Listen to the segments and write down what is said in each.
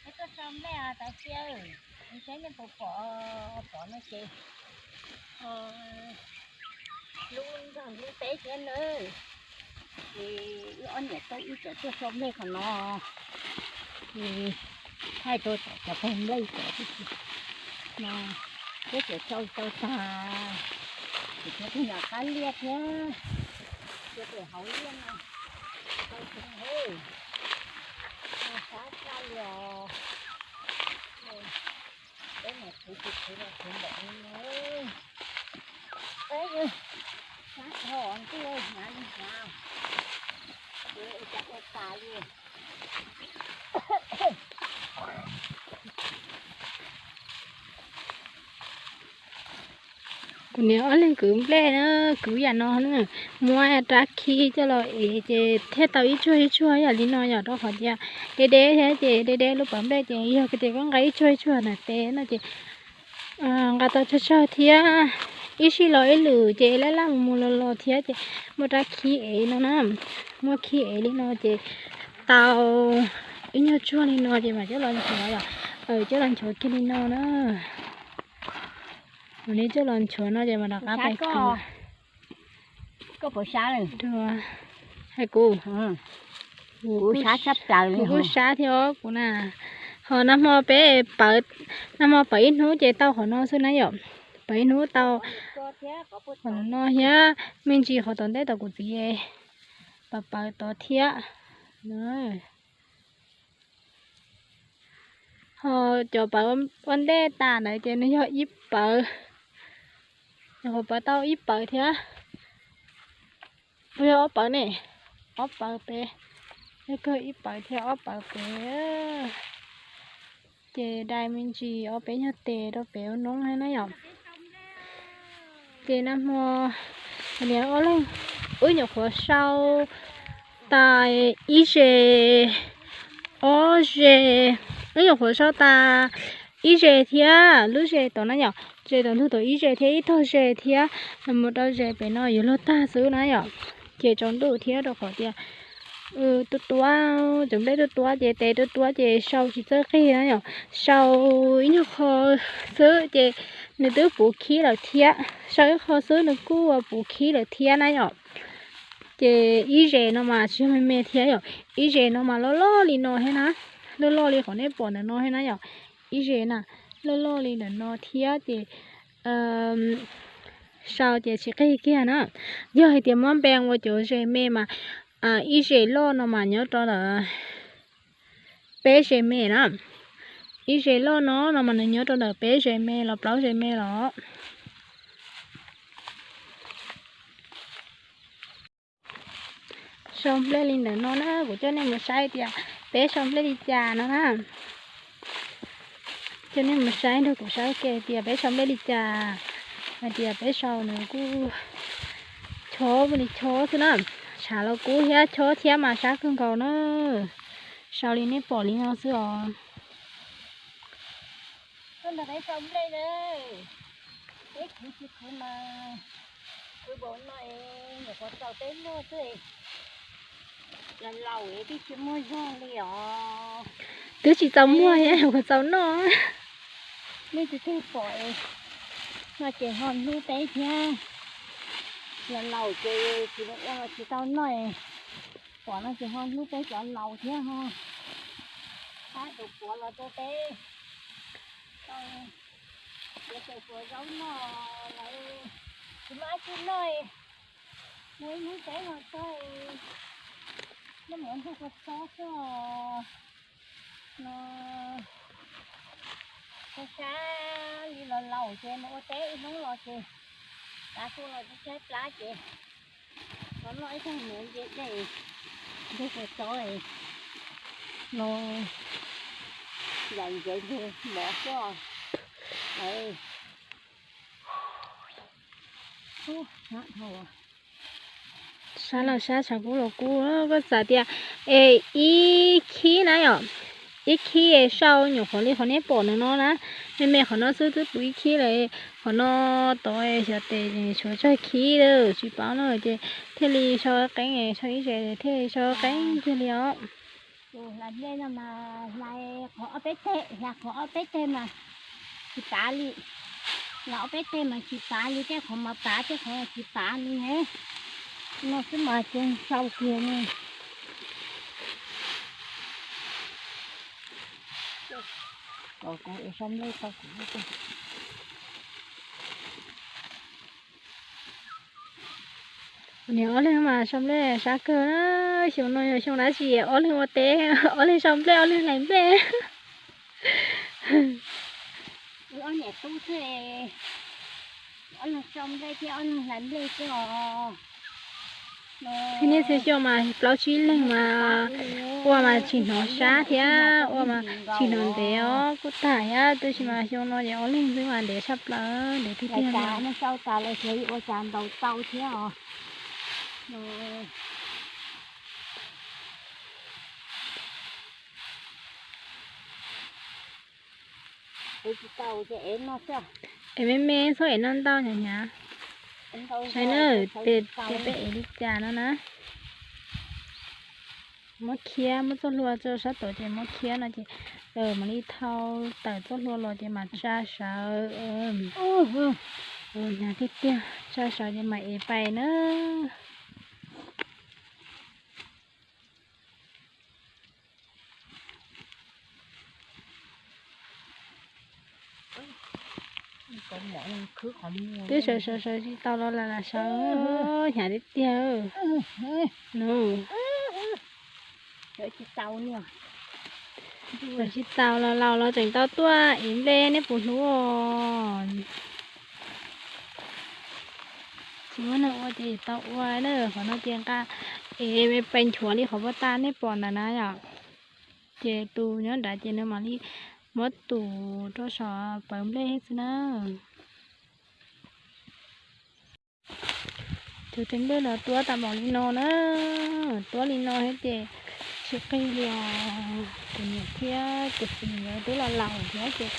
Peb tuaj sau nplej os tais sia, saib nej puas pom, pom no ces hlub nrog hlub peb thiab nawb. Ces wb ob niam tub wb tseem tuaj sau nplej qhov no, ces thaij rau tom cov pawg nplej cov tib si no, peb tseem sau tau tag, ces cov pawg nyuam qab liaj thiab, cov pawg hauv liaj no, tau tag, sab tshaj li os. Peb mas khwv tsis khwv los khwv npaum li no. Peb sab dhau ntuj, hnyav li hnyav, ua cas ua tas li. Kuv niam ob leeg kwv nplej na, kwv yam no na, muab rab khib coj los ev ces thiaj tau ib tsuag ib tsuag yam li no yom, rau qhov tias deb deb thiab ces deb deb lub pawv nplej ces yog tias koj nqa ib tsuag ib tsuag ntawm tes no ces nqa tau tsawg tsawg thiab. Ib sij los ib lwm ces laj laj mus mus los los thiab ces muab rab khib ev no na, muab khib ev li no ces tau ib nyuag tsuag li no ces mam coj los nchuav, coj los nchuav kiag li no na. Kuv niam coj los nchuav no ces mam rov qab pais kho. Koj puas sab? Hais kuv, kuv kuj sab thiab os kuv na. Ho nag hmo peb pawv, nag hmo pawv ib hnub ces tau qhov no xwb na yom. Pawv ib hnub tau qhov no thiab me ntsis qhov tom ntej tom kuv txiv pawv pawv tod thiab. Ho cov pawv ua ntej tas ntawd ces nws yog ib pawv, nyuam qhuav pawv tau ib pawv thiab. Puas yog ob pawv ne? Ob pawv pem, yog kawg ib pawv thiab ob pawv pem. Ces dai me ntsis ob peb nyuag tes rau pem ua noob thiab na yom. Ces nag hmo niam ob leeg wb nyuam qhuav sau tas ib ze, ob ze, wb nyuam qhuav sau tas ib ze thiab lub ze tod na yom, ze tom ntug tod ib ze thiab ib tog ze thiab, mus rau ze pem no yuav luag tag xwb na yom. Ces tsaus ntuj thiab rau qhov tias tua tua, cov nplej tua tua ces tes tua tua ces sau tsis txawj qig na yom. Sau ib nyuag qho xwb ces nws twb puv khib lawm thiab, sau ib qho xwb nws kuj puv khib lawm thiab na yom. Ces ib ze no mas tsis yog me me thiab yom, ib ze no mas loj loj li no thiab na, loj loj li qhov nej pom ntawm no thiab na yom. Ib ze na, loj loj li ntawm no thiab ces sau ces tsis qig kiag na. Yog hais tias muab npees ua cov ze me mas ib ze loj no mas nyob rau ntawm peb ze me na. Ib ze loj no no mas nws nyob rau ntawm peb ze me los plaub ze me los. Sau nplej li ntawm no na, kuv coj nej mus saib tias peb sau nplej li cas no na. Coj nej mus saib nrog kuv saib ua ke tias peb sau nplej li cas. Hais tias peb sau nws kuj chob li chob xwb na. Tshav los kub thiab chob thiab mas sab kawg nkaus na. Sau li nej pom li no xwb os. Tuaj nrog peb sau nplej na. Peb khwv tsis khwv mas khwv npaum no es nyuam qhuav txaus peb muag xwb. Los laus es twb tsis muaj zog li os. Twb tsis txaus muag, nyuam qhuav txaus noj. Nej tus twg pom no ces ho hlub peb thiab. Los laus ces tsis ua los tsis tau noj, pom no ces ho hlub peb cov laus thiab ho. Pab tus puav los rau peb. Ces tus puav zaub noj lawm, tsis muaj dab tsi noj. Muaj ib hnub teb no txog, nej mus ua ntsuag kua txob xwb os. No sab sab li los laus ces mus ua teb ib hnub los ces tav su los tshaib plab ces los noj ib tag mus nce dej, ntsuag kua txob no yam ntxeev ntug mov xwb os. Sab los sab, tshav kub los kub, koj xav tias es ib khib na yom, ib khib es sau nyuam qhuav li qhov nej pom ntawm no na, me me qhov no xwb twb puv ib khib lawm, qhov no tod xyov tes tshuav tsawg khib lawm tsis paub no ces thiaj li sau qeeb, sau ib ze thiaj li sau qeeb kiag li os. Tus hlais nplej no mas hlais qhov ob peb teg, hlais qhov ob peb teg mas tsis pav li. Hlais ob peb teg mas tsis pav li, tej qhov mas pav, tej qhov tsis pav li ne. No xwb mas tseem sau kiag ne. Kom kuv es sau nplej tau kuv. Niam ob leeg mas sau nplej sab kawg na. Xyoo no yog xyoo dab tsi ob leeg ua teb, ob leeg sau nplej, ob leeg hlais nplej. Wb ob niam tub xwb, ob leeg sau nplej thiab ob leeg hlais nplej xwb os. Txhua niaj txhia xyoo mas plaub tsib leeg mas ua mas tsis hnov sab thiab ua mas tsis hnov ntev os, kuj tag thiab. Tab sis mas xyoo no ces ob leeg xwb mas ntev tshaj plaws, ntev tiag tiag li. Ua cas ntaus tau thiab os. Es me me txhob es noj ntau hnyav hnyav. Saib na, tias peb es li cas no na. Muab khiab, muab txoj hlua tso sab tod ces muab khiab no ces mam li thau tawm txoj hlua los ces mam tsa sawv. Hnyav tiag tiag, tsa sawv ces mam es pais na. Twb sawv sawv sawv tsis tau los lam lam sawv, hnyav tiag tiag. Sawv tsis tau los laus los tseem tau tuaj ev nplej nej puas hnov. Tsis muaj neeg ua ces tau ua na, qhov no ces nqa ev pes nchuav li qhov paj tag nej pom ntawm na yom. Ces tus nyob nrad ces nws mam li muab tus rau saum pawv nplej xwb na. Cov tsev nplej los tuab tas npaum li no na, tuab li no thiab ces tsis qig li os. Tus niam thiab tus txiv nkawd twb los laus thiab ces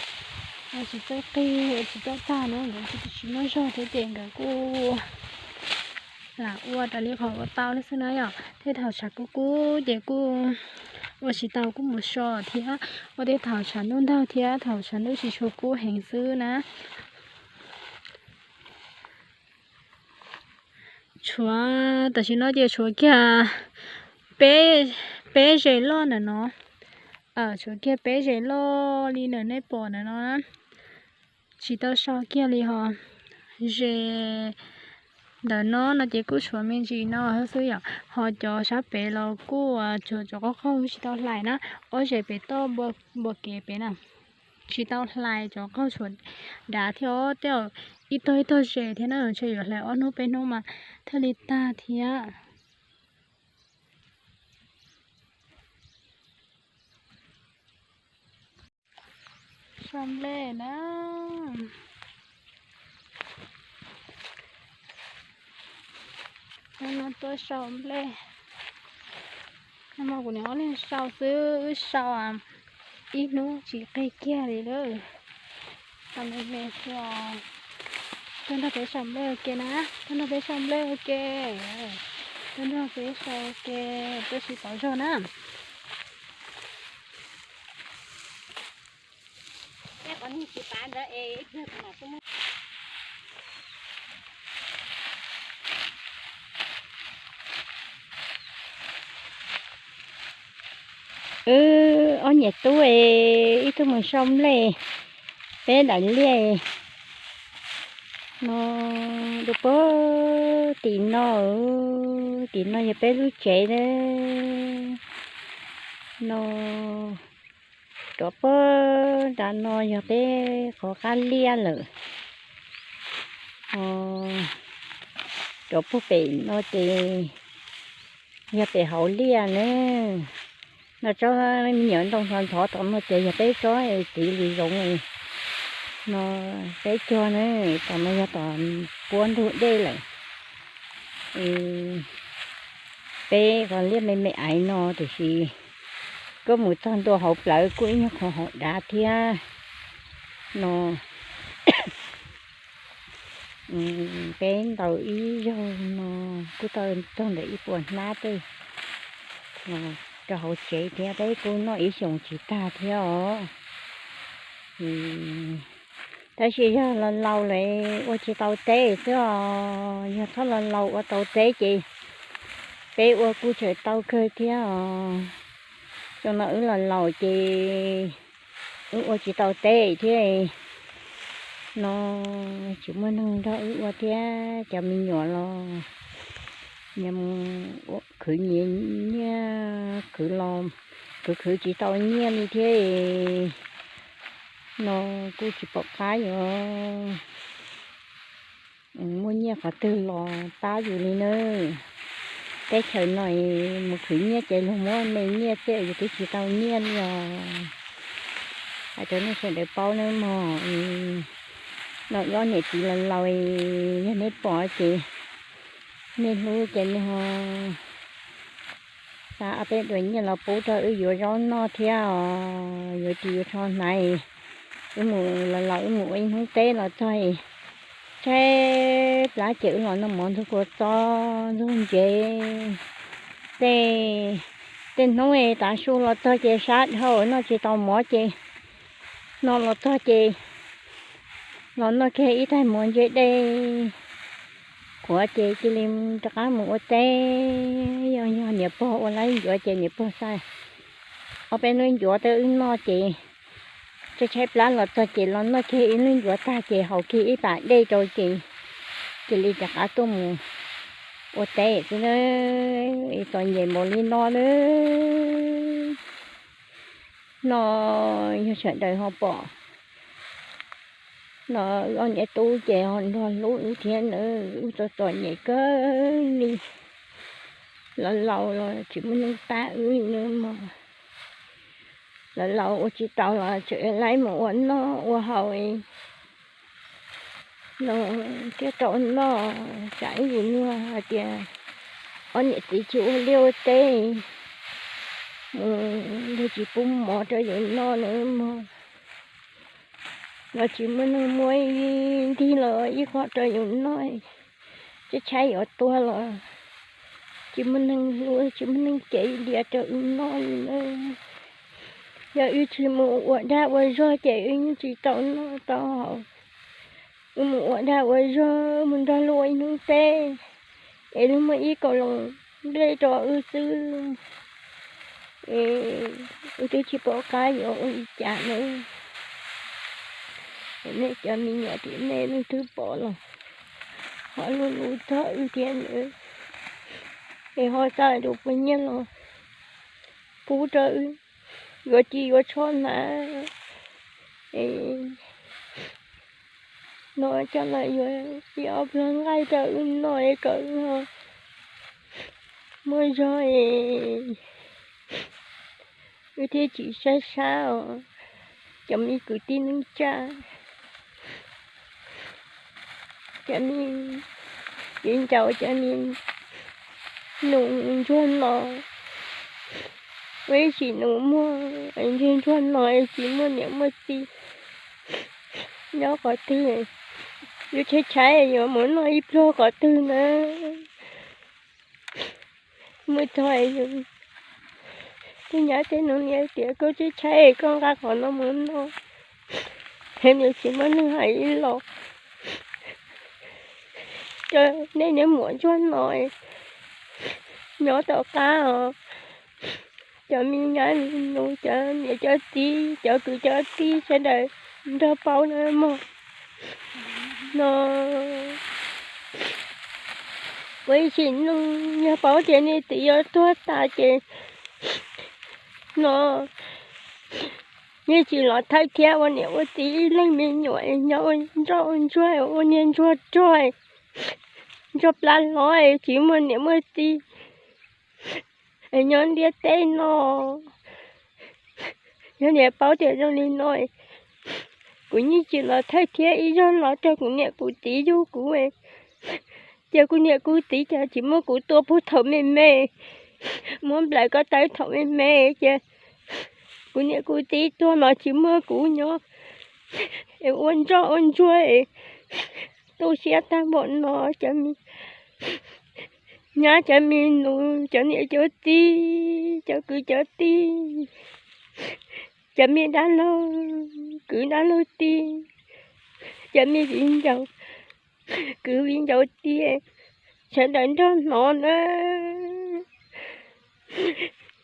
tsis txawj qig, tsis txawj tag na, nkawd kuj tsis muaj zog thiab ces nkawd kuj lam ua raws li qhov ua tau li xwb na yom. Tej thaum tshav kub kub ces kuj ua tsis tau kuj mus so thiab, ua tej thaum tshav ntuj ntag thiab thaum tshav ntuj tsis tshua kub heev xwb na. Tshuav tam sim no ces tshuav kiag peb, peb zes loj ntawm no. Tshuav kiag peb zes loj li ntawm nej pom ntawm no. Tsis tau so kiag li ho. Zes ntawm no no ces kuj tshuav me ntsis no xwb yom, ho cov sab pem los kuj tshuav cov qaug qaug tsis tau hlais na. Ob zes pem toj npua kev pem na, tsis tau hlais, cov qaug tshuav dav thiab os. Tej zaum ib tog ib tog zes thiab na, ntshe yuav hlais ob hnub peb hnub mas thiaj li tag thiab. Sau nplej na. Hnub no tuaj sau nplej. Hnub no kuv niam ob leeg sau xwb, wb sau ib hnub tsis qig kiag li lawm. Tau me me xwb os. Tuaj nrog peb sau nplej ua ke na, tuaj nrog peb sau nplej ua ke. Tuaj nrog peb sau ua ke, tuaj sib pauv zog na. Wb ob niam tub es ib tug mus sau nplej, peb daim liaj no, rau puag tim no, tim no yog peb lub tsev na. No, rov puag nram no yog peb qhov qab liaj lawm. Rov puag pem no ces yog pem hauv liaj na. No tsob me nyuam ntoo ntxhov ntxhov tom no ces yog peb tsob txiv lws zoov no, peb cog na. Tom no yog tom puab ntug dej lawm. Peb qhov liaj me me aiv no tiam sis koj mus txog ntua hauv plawv kuj ib nyuag qhov hauv dav thiab no. Peb ntaus ib zaug no kuj tau txog ntawm ib puas hnab tej no. rau hauv tsev thiab, peb kuj noj ib xyoos tsis tag thiab os. Tab sis yog laus laus lawm ua tsis tau teb xwb os, yog txhob laus laus ua tau teb ces peb ua kuj tseem tau kawg thiab os. Xyoo no wb laus laus ces wb ua tsis tau teb thiab no, tsis muaj neeg nrog wb ua thiab, cov me nyuam los nyias mus khwv nyias nyiaj, khwv los khwv khwv tsis tau nyiaj li thiab no, kuj tsis pom qab yuav muaj nyiaj qhov twg los pab yus li nawb. Teb chaws no mus khwv nyiaj ces luag muab me nyiaj xwb, yus twb tsis tau nyiaj li os. Hais rau nej sawv daws paub nawb mog, no wb ob niam txiv laus laus, yog nej pom ces nej hlub ces nej ho xa ob peb duas nyiaj los pub rau wb yuav zaub noj thiab os, yuav ris yuav tsho hnav. Wb mus laus laus wb mus ua ib hnub teb los txog, tshaib plab ces wb los noj mov ntxuag kua txob ntxuag ntsev. Tej, tej hnub tav su los txog ces sab dhau noj tsis tau mov ces no los txog ces los noj kiag ib tais mov ntse dej qhuav ces cia li rov qab mus ua teb. Yog, yog niam pog ua laib ncuav ces niam pog xa ob peb lub ncuav rau wb noj ces tshaib tshaib plab los txog ces los noj kiag ib lub ncuav tag ces haus kiag ib pas dej rau ces cia li rov qab tuaj mus ua teb xwb nawb. Txom nyem npaum li no nawb. No yog sawv daws ho pom no wb ob niam tub ces ho nrog hlub wb thiab nawb, wb txom txom nyem kawg li. Laus laus los tsis muaj neeg pab wb li nawb mog. Laus laus ua tsis tau los tseem laib mus ua noj ua haus no thiaj tau noj. Tsam ib yim luag hais tias ob niam txiv tsis ua liaj ua teb, mus luag tsis pub mov rau yus noj nawb mog, los tsis muaj neeg muab ib ntig los ib qho rau yus noj, tshaib tshaib yuav tuag los tsis muaj neeg hlub tsis muaj neeg cev diav rau wb noj li nawb. Yog wb tsis mus ua dag ua zog ces wb yeej tsis tau noj tau haus. Wb mus ua dag ua zog mus nrog luag ua ib hnub teb es luag muab ib kaus loos nplej rau wb xwb. Es wb twb tsis pom qab yuav ua li cas nawb. Nej cov me nyuam tim nej leej twg pom los ho hlub hlub txog wb thiab nawb, es ho xa tus puas nyiaj los pub rau wb yuav ris yuav tsho hnav. No coj los yuav ib ob pluag nqaij rau wb noj es kom wb ho muaj zog es wb thiaj tsis sab sab os. Cov me kwv tij neej tsa, cov me viv ncaus, cov me nus ntsuag no, ua ib sim nus muag ntsuag ntsuag no tsis muaj niam muaj txiv nyob qhov twg, yus tshaib tshaib yuav mus noj ib pluag qhov twg na. Mus txog yus tej nyab tej nus niam tias koj tshaib tshaib koj nqa qhov no mus noj, nws tsis muaj neeg hais ib los. Cov nej niam muam ntsuag no nyob tom qab os, cov me nyab nus, cov niam cov txiv, cov kwv cov tij sawv daws nrog paub na mog. No ua ib sim neej yog paub tias nej txiv yuav tuag tas ces no nej tsis los thawj thiab ua niam ua txiv ib leeg me nyuam nyob ua nroj ua ntsuag ua niag ntsuag rog, ntsuag plab hlob tsis muaj niam muaj txiv nyob ntiaj teb no. Yog niam paub tias zoo li no, kuv yeej tsis los thawj thiab ib zaug los rau kuv niam kuv txiv yug kuv, ces kuv niam kuv txiv ces tsis muab kuv tua puag thaum me me, muab nplawm ko taw thaum me me, ces kuv niam kuv txiv tuag los tsis muaj kuv nyob, es ua nroj ua ntsuag es tu siab tag npaum no, cov me nyab cov me nus cov niam cov txiv. cov kwv cov tij, cov me dab laug kwv dab laug tij, cov me viv ncaus kwv viv ncaus tij, sawv daws nrog hnov na.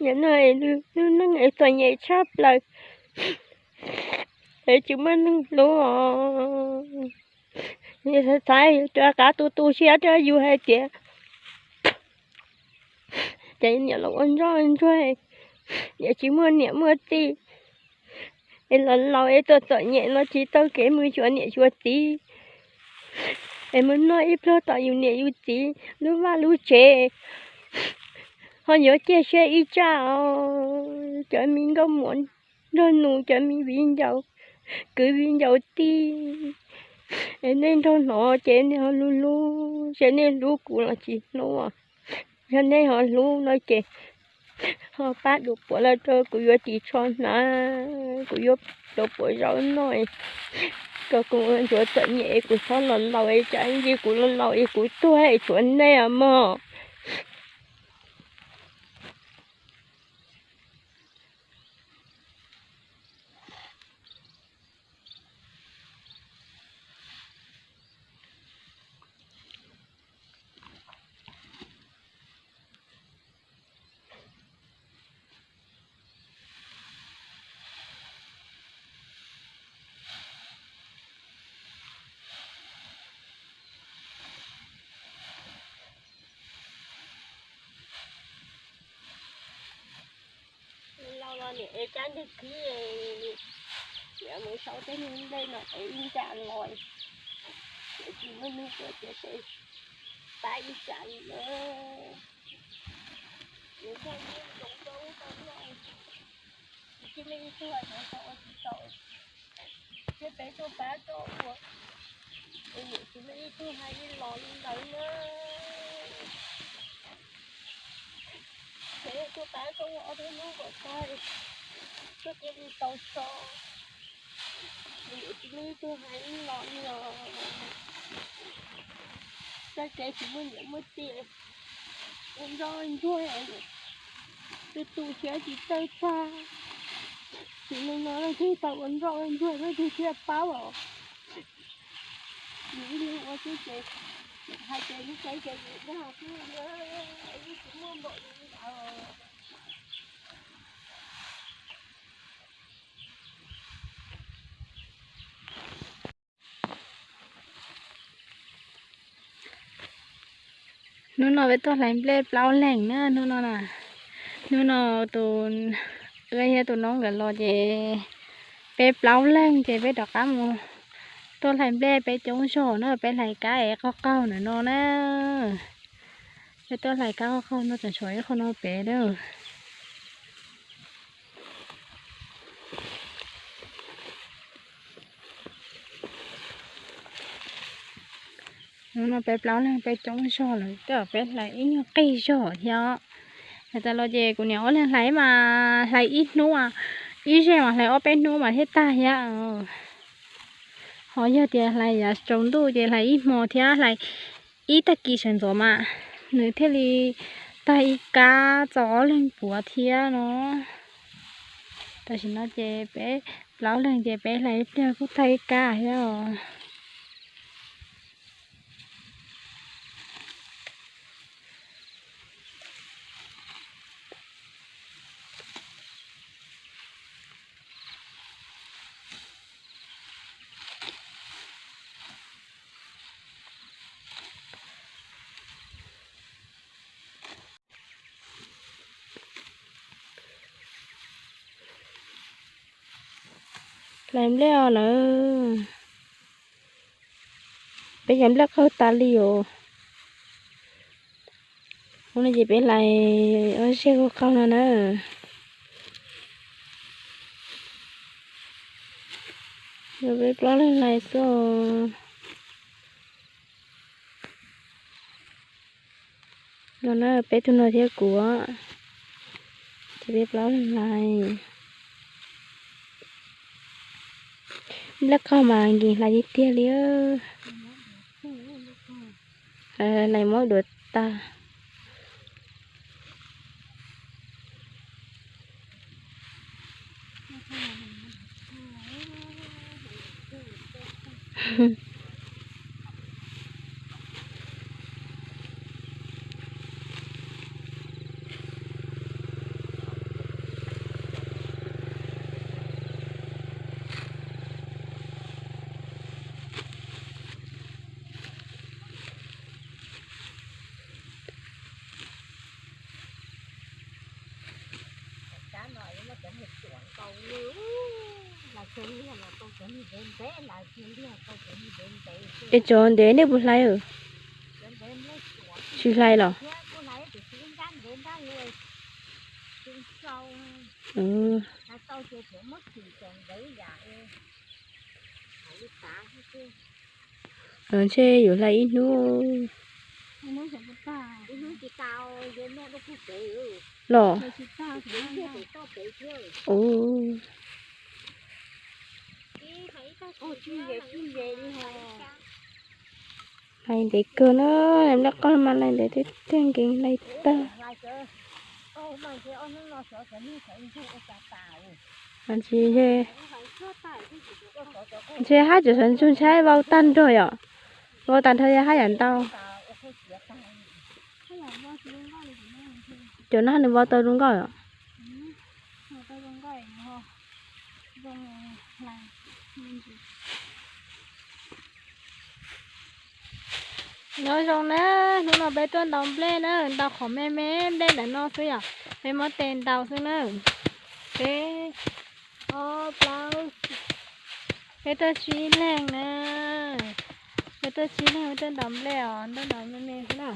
Nim no lub neej es txom nyem tshaj plaws, es tsis muaj neeg hlub os. Xav xav rov qab tu tu siab rau yus hais tias ces niam los ua nroj ntsuag, niam tsis muaj niam muaj txiv, es los laus es txom txom nyem no tsis tau kev mus xyuas niam xyuas txiv, es mus noj ib pluag tom yus niam yus txiv lub vaj lub tsev, ho yuav ciaj siab ib tsam os. Cov me nkauj muam nraug nus, cov me viv ncaus kwv viv ncaus tij, es nej nrog hnov ces nej ho hlub hlub, seb nej hlub kuv los tsis hlub. Yog nej ho hlub no ces ho pab dua puav los rau kuv yuav ris tsho hnav, kuv yuav dua puav zaub noj, kom kuv ntsuav txom nyem kuv txhob los laus, tsam ib ntsis kuv los laus es kuv tuag es tshuav nej os mog. Laus los niam ev kab ntug khib, niam mus sau tej niag nplej no ev ib ntsam los, tsis muaj neeg tuaj ces pab ib tsam li na. Nws nrog ib zoo rau ub rau no, tsis muaj ib tug hais tias tau ua tsis tau, thiab peb tuaj pab tuaj ua, es niam tsis muaj ib tug hais ib los li ntawd na. Ces tuaj pab tuaj ua ob peb hnub kom tag, tuaj cia li tau so. Niam tsis muaj ib tug hais ib los li os. Txoj kev tsis muaj niam muaj txiv, ua nroj ntsuag, tu tu siab tsis txawj txog. Tsis li no leej twg tau ua nroj ua ntsuag leej twg thiaj paub os. Yus ib leeg ua xwb ces hais tias lub tseeb ces yus dag xwb, yeej tsis muaj npaum li ntawd. Hnub no peb tuaj hlais nplej plaub leeg na, hnub no na. Hnub no tus, wb thiab tus noob nkawd los ces peb plaub leeg ces peb rov qab mus tuaj hlais nplej peb coob zog na, peb hlais kab es qaug qaug ntawm no na. Peb tuaj hlais kab qaug qaug no tseem tshuav ib qho no pem na. Hnub no peb plaub leeg peb coob zog lawm, tej zaum peb hlais ib nyuag qig zog thiab. Hais tas los ces kuv niam ob leeg hlais mas hlais ib hnub, ib zeg mas hlais ob peb hnub mas thiaj tag thiab. Ho yog tias hlais yav tsaus ntuj ces hlais ib hmo thiab, hlais ib tag kis sawv ntxov mas nws thiaj li tag ib kab txaus ob leeg puav thiab no. Tam sim no ces peb plaub leeg ces peb hlais ib pliag kuj tag ib kab thiab os. Hlais nplej os lawm. Peb cov nplej qaug tas li os. Hnub no ces peb hlais ob zeg qaug qaug no na. Yog peb plaub leeg hlais xwb os. No na, peb tug no thiab kuv, ces peb plaub leeg hlais. Nplej qaug mas nkim hlais tiag tiag li. Hlais mob duav tag. Es cov ntev nej puas hlais? Tsis hlais los? Ntshe yuav hlais ib hnub los. Hlais ntev kawg na, nplej qaub mas hlais ntev tiag tiag, nkees hlais tag. Ntshe hab cov sawv ntsug ntshai vau tag nrho yom, vau tag nrho yog hab yam ntau. Cov no nws vau tau zoo nkauj yom. Nyob zoo na, hnub no peb tuaj ntaus nplej na, ntaus qhov me me nplej ntawm no xwb yom, peb muab tes ntaus xwb na. Peb, ob, plaub, peb tuaj tsib leeg na, peb tuaj tsib leeg peb tuaj ntaus nplej os, ntaus ntaus me me xwb na.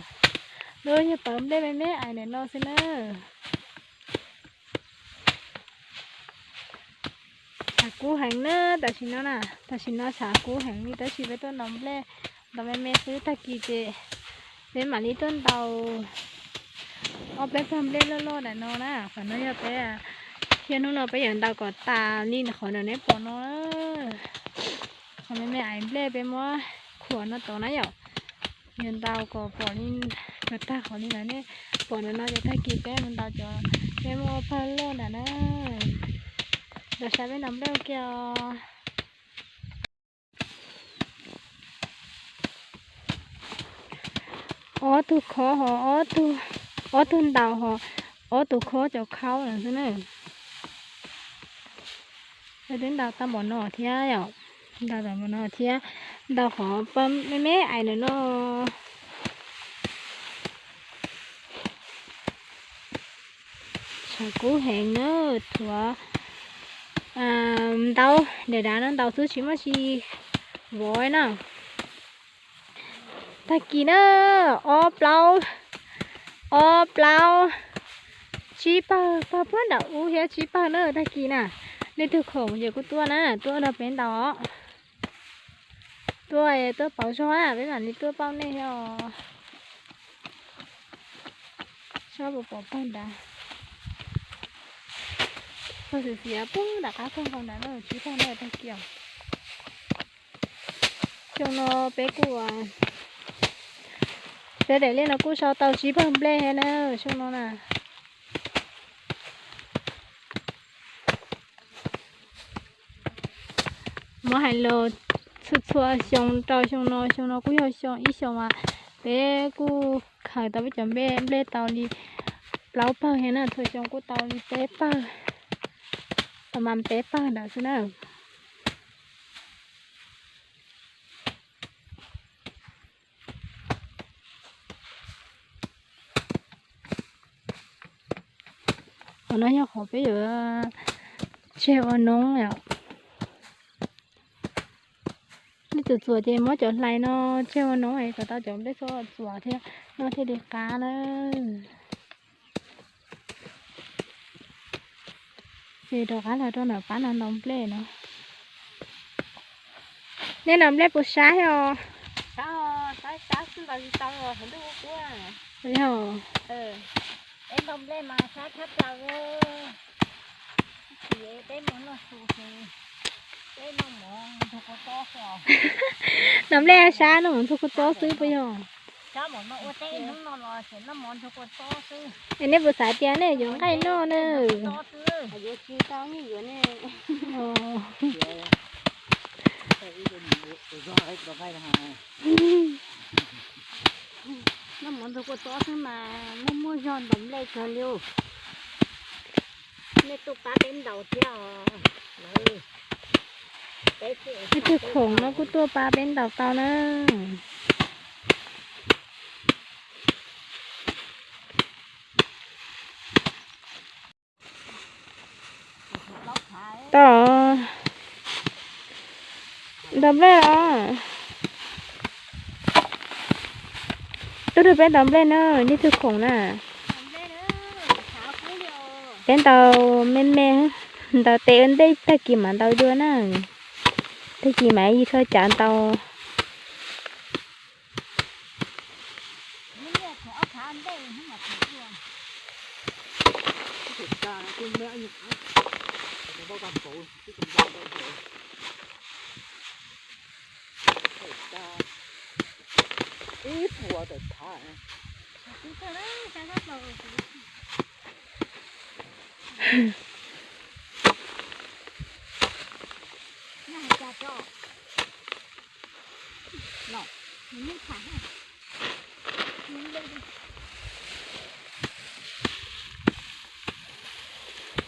Lub yog pawv nplej me me ais ntawm no xwb na. Tshav kub heev na, tam sim no na, tam sim no tshav kub heev li tab sis peb tuaj ntaus nplej, ntaus me me xwb, tag kis ces peb mam li tuaj ntaus ob peb pawg nplej loj loj ntawm no na. Qhov no yog peb, thiab hnub no peb yuav ntaus kom tas li qhov uas nej pom no. Qhov me me ais nplej peb muab khuam no tod na yom. Yuav ntaus kom pom li, kom tag qhov li ntawd nej pom ntawm no ces tag kis peb mus ntaus cov, peb muab ua pawg loj ntawm na. Los saib peb ntaus nplej ua ke os. Ob tug khob ho, ob tug ntaus ho, ob tug khob cov khaub ntawd xwb na. Peb twb ntaus tau npaum no thiab yom, ntaus tau npaum no thiab, ntaus qhov pawg me me ais ntawm no. Tshav kub heev na, thuav ntaus dav dav no ntaus xwb tsis muaj tsis vov na. Tag kis na, ob plaub, ob plaub, tsib pawg, pawg puag nram ub thiab tsib pawg na tag kis na. Nej tug khoom ces kuj tuaj na, tuaj nrog peb ntaus. Tuaj, tuaj pauv zog na, peb mam li tuaj pauj nej thiab os. Saib puas pom pawg nrad. Pawg xiav xiav puag nram qab koog nkaus nrad na, tsib pawg na tag kis os. Xyoo no peb kuj, peb daim liaj no kuj sau tau tsib pawg nplej thiab na, xyoo no na. Muab hais los txhua txhua xyoo rau xyoo no, xyoo no kuj yog xyoo ib xyoos mas peb kuj khaws tau peb cov nplej tau li plaub pawg thiab na, txhua xyoo kuj tau li peb pawg, tau mas peb pawg ntawd xwb na. Qhov no yog qhov peb yuav tseg ua noob yom. Nej txuas txuas ces muab cov hlais no tseg ua noob es kom tau cov nplej txhob txuas thiab noj thiaj li qab na. Ces rov qab los rau nram qab no ntaus nplej no. Nej ntaus nplej puas sab thiab os? Yog, peb ntaus nplej mas sab tshaj plaws. Peb mus noj su, peb noj mov ntxuag kua txob xwb. Ntaus nplej sab noj mov ntxuag kua txob xwb puas yog? Es nej puas xav tias nej yuav nqaij noj na? Noj mov ntxuag kua txob xwb mas muaj muaj zog ntaus nplej kawg li. Nej tuaj pab peb ntaus thiab os. Ib tug khoom no kuj tuaj pab peb ntaus tau na. Tau, ntaus nplej os. Tuaj nrog peb ntaus nplej na, nej tug khoom na. Peb ntaus me me, ntaus tes ua ntej, tag kis mam ntaus dua na. Tag kis mam yig tsho cav ntaus.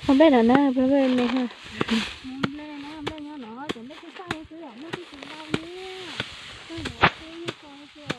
Ntaus nplej no na, ntaus nplej me ha. Ntaus nplej no, nplej nyob no, cov nplej kuj xaj xwb, muaj tib si ntau ne. Tag no xwb, nyuj tso xwb.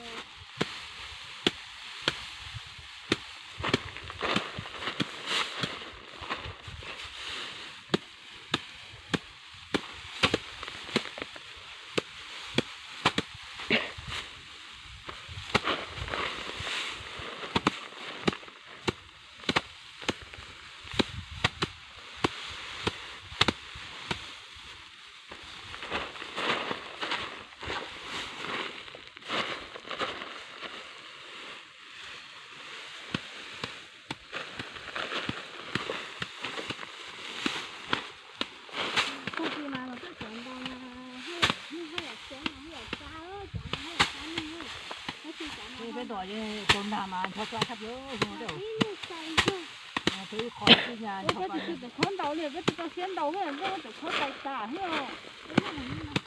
Tag kis mas los tuaj cov ntaus mas, nej haj yam xyoob mas haj yam sab, cov no haj yam sab nej. Tab sis cov no peb ntaus yeej tau nag mas ncho tsa tshaj plaws, ib nyuag xais ntag. Peb ib qho ib nyuag, peb tsis tau siab ntaus li, peb tsis tau siab ntaus, peb tsis tau siab ntaus, peb tsis tau siab ntaus, peb tsis tau siab ntaus.